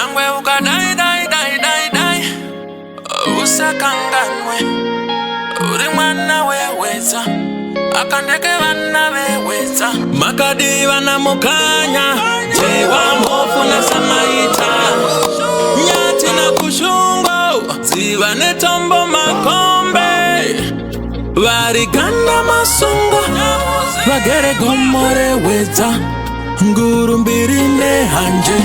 Nyangwe ukadai dai dai dai dai, usakanganwe uri mwana weWedza, akandeke vana veWedza. Makadii vana Mukanya, Jewa, Mhofu naSamaita, Nyati naGushungo, Dziva neTombo, Makombe, variganda Masungo, vagere gomo reWedza, nguru mbiri nehanje,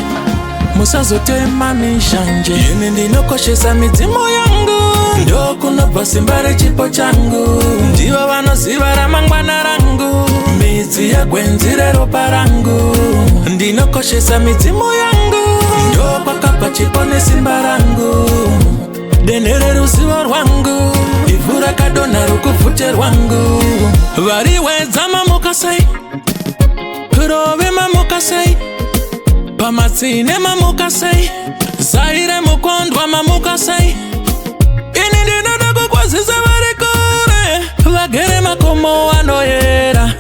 musazotema mishanje. Ini ndinokoshesa midzimu yangu, ndokunobva simba rechipo changu. Ndivo vanoziva ramangwana rangu, midzi yegwenzi reropa rangu. Ndinokoshesa midzimu yangu, ndokwakabva chipo nesimba rangu. Denhere reruzivo rwangu, ivhu rakadonha rukuvhute rwangu. VariWedza, mamuka sei? Rove, mamuka sei? Pamatsine, mamuka sei? Zaire Mukondwa, mamuka sei? Ini ndinoda kukwazisa vari kure, vagere makomo anoyera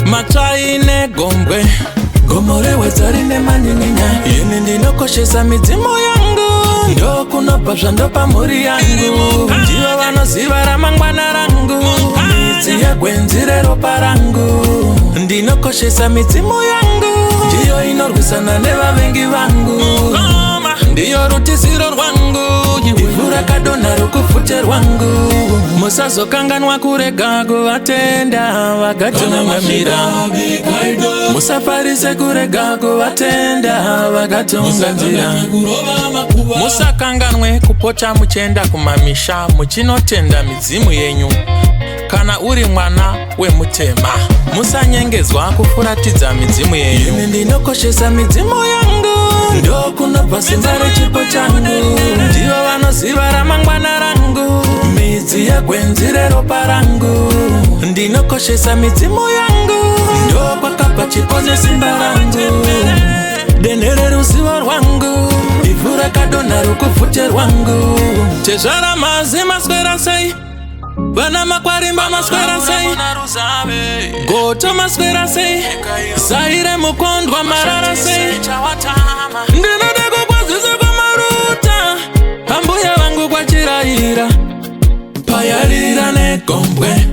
Matsvai neGombwe, gomo reWedza rine manyinya. Ini ndinokoshesa midzimu yangu, ndokunobva zvandopa mhuri yangu. Ndivo vanoziva ramangwana rangu, midzi yegwenzi reropa rangu. Ndinokoshesa midzimu yangu, ndiyo inorwisana nevavengi vangu, ndiyo rutiziro rwangu, ivhu rakadonha rukuvhute rwangu. Musazokanganwa kurega kuvatenda vakatungamira. Musafarise kurega kuvatenda vakatungamira. Musakanganwe kupota muchienda kumamisha muchinotenda midzimu yenyu. Kana uri mwana wemutema, musanyengedzwa kufuratidza midzimu yenyu. Ini ndinokoshesa midzimu yangu, ndokunobva simba rechipo changu. Ndivo vanoziva ramangwana rangu, midzi yegwenzi reropa rangu. Ndinokoshesa midzimu yangu, ndokwakabva chipo nesimba rangu. Denhere reruzivo rwangu, ivhu rakadonha rukuvhute rwangu. Tezvara Mazi, maswera sei? Vana Makwarimba, maswera sei? Goto, maswera sei? Zaire Mukondwa, marara sei? Ndinoda kukwazisa kwaMaruta, ambuya vangu kwaChirayira, Payarira neGombwe,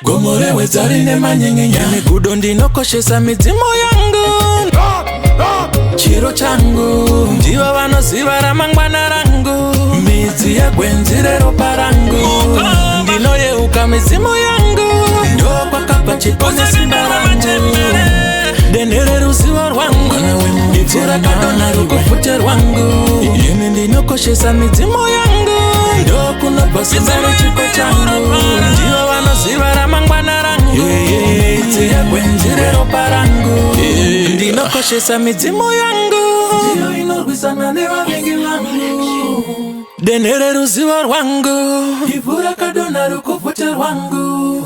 gomo reWedza rine manyengenya negudo. Ndinokoshesa midzimu yangu, chiro changu. Ndivo vanoziva ramangwana rangu, midzi yegwenzi reropa rangu. Ndinoyeuka midzimu yangu, ndokwakabva chipo nesimba rangu. Denhere reruzivo rwangu, ivhu rakadonha rukuvhute rwangu. Ini ndinokoshesa midzimu yangu, ndokunobva simba rechipo changu. Ndivo vanoziva ramangwana rangu, midzi yegwenzi reropa rangu. Ndinokoshesa midzimu yangu, ndiyo inorwisana nevavengi vangu. Denhere reruzivo rwangu, ivhu rakadonha rukuvhute rwangu.